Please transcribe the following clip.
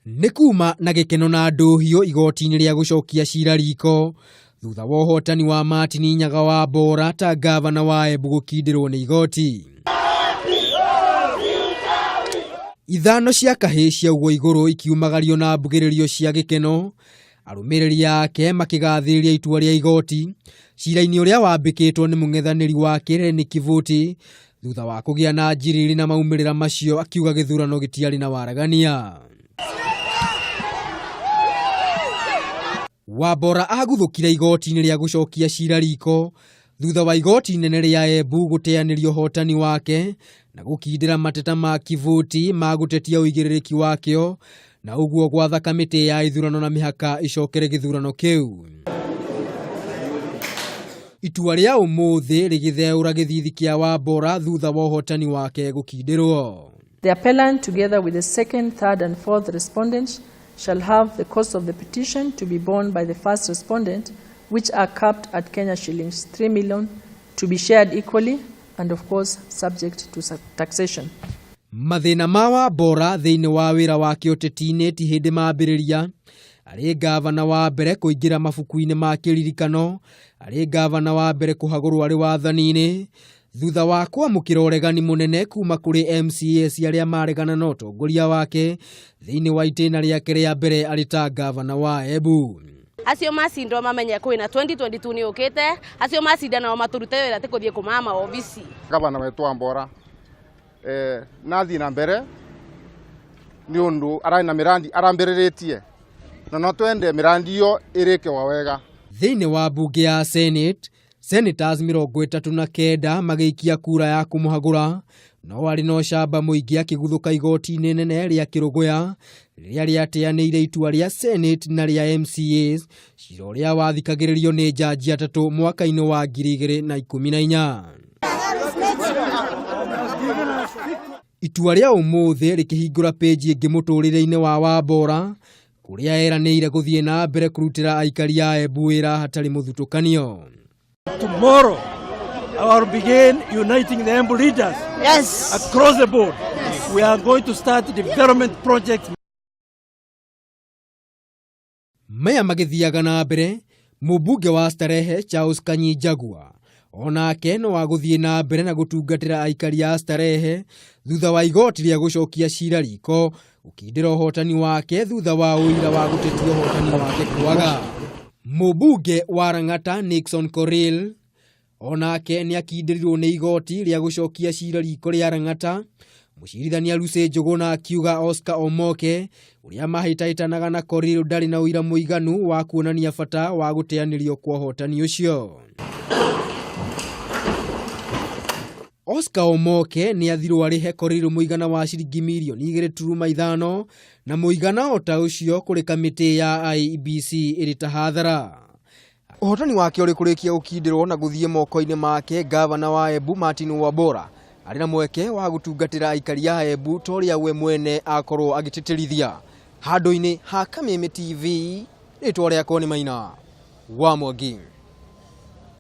Nĩ kuma na gĩkeno na ndũhiũ igoti-inĩ rĩa gũcokia cira riko thutha wa ũhotani wa Martin Nyaga wa Mbora ta ngavana wa Embu gũkindĩrwo nĩ igoti. Ithano cia kahĩĩ ciaugwo igũrũ ikiumagario na mbugĩrĩrio cia gĩkeno, arũmĩrĩri ake makĩgathĩrĩria itua rĩa igoti cira-inĩ ũrĩa wambĩkĩtwo nĩ mũng'ethanĩri wake Lenny Kivuti thutha wa kũgĩa na njiriri na maumĩrĩra macio akiuga gĩthurano gĩtiarĩ na waragania. Wambora aguthũkire igoti-inĩ rĩa gũcokia cira riko thutha wa igoti inene rĩa Embu gũteanĩria ũhotani wake na gũkindĩra mateta ma Kivuti ma gũtetia ũigĩrĩrĩki wakĩo na ũguo gwatha kamĩtĩ ya ithurano na mĩhaka ĩcokere gĩthurano kĩu. Itua rĩa ũmũthĩ rĩgĩtheũra gĩthithi kĩa Wambora thutha wa ũhotani wake gũkindĩrwo. The appellant, together with the second, third, and fourth respondents, shall have the cost of the petition to be borne by the first respondent, which are capped at Kenya shillings 3 million, to be shared equally and, of course, subject to taxation. Mathĩna ma Wambora thĩinĩ wa wĩra wake ũteti-inĩ ti hĩndĩ mambĩrĩria. Arĩ ngavana wa mbere kũingĩra mabuku-inĩ ma kĩririkano, arĩ ngavana wa mbere kũhagũrwo arĩ wathani-inĩ, thutha wa kwamũkĩra ũregani mũnene kuma kũrĩ MCAs arĩa maregana na ũtongoria wake thĩinĩ wa itĩna rĩake rĩa mbere arĩ ta ngavana wa Embu. Acio macindwo mamenye kwĩna 2022 nĩ ũkĩte, acio macinda nao matũrute wĩra ti kũthiĩ kũmama obici. Gavana wetu Wambora nathiĩ na mbere nĩ ũndũ ararĩ na mĩrandi arambĩrĩrĩtie na no twende mĩrandi ĩyo ĩrĩke wega. Thĩinĩ wa mbunge ya Senate, Senators 39 magĩikia kura ya kũmũhagũra, no arĩ na ũcamba mũingĩ akĩguthũka igoti-inĩ inene rĩa Kĩrũgũya rĩrĩa rĩateanĩire itua rĩa Senate na rĩa MCAs cira ũrĩa wathikagĩrĩrio nĩ njanji atatũ mwaka-inĩ wa 2014. Itua rĩa ũmũthĩ rĩkĩhingũra page ĩngĩ mũtũrĩre-inĩ wa Wambora kũrĩa eranĩire gũthiĩ na mbere kũrutĩra aikari a Embu wĩra hatarĩ mũthutũkanio. Tomorrow, I will begin uniting the Embu leaders across the board. We are going to start development projects. Maya magĩthiaga na mbere, mũmbunge wa Starehe Charles Kanyi Njagua onake no agũthiĩ na mbere na gũtungatĩra aikari a Starehe thutha wa igoti rĩa gũcokia cira riko gũkindĩra ũhotani wake thutha wa ũira wa gũtetia ũhotani wake kwaga. Mũmbunge wa Lang'ata Nixon Korir onake nĩ akindĩrirwo nĩ igoti rĩa gũcokia cira riko rĩa Lang'ata. Mũcirithania Lucy Njũgũna akiuga Oscar Omoke ũrĩa mahĩtahĩtanaga na Korir ndarĩ na ũira mũiganu wa kuonania bata wa gũteanĩrio kwa ũhotani ũcio. Oscar Omoke nĩ athirwo arĩhe Korir mũigana wa ciringi mirioni 2.5 na mũigana o ta ũcio kũrĩ kamĩtĩ ya IEBC ĩrĩ ta hathara. Ũhotani wake ũrĩ kũrĩkia gũkindĩrwo na gũthiĩ moko-inĩ make, ngavana wa Embu Martin Wambora arĩ na mweke wa gũtungatĩra aikari a Embu ta ũrĩa we mwene akorwo agĩtĩtĩrithia. Handũ-inĩ ha Kameme TV, rĩtwa rĩakwa nĩ Maina wa Mwangi.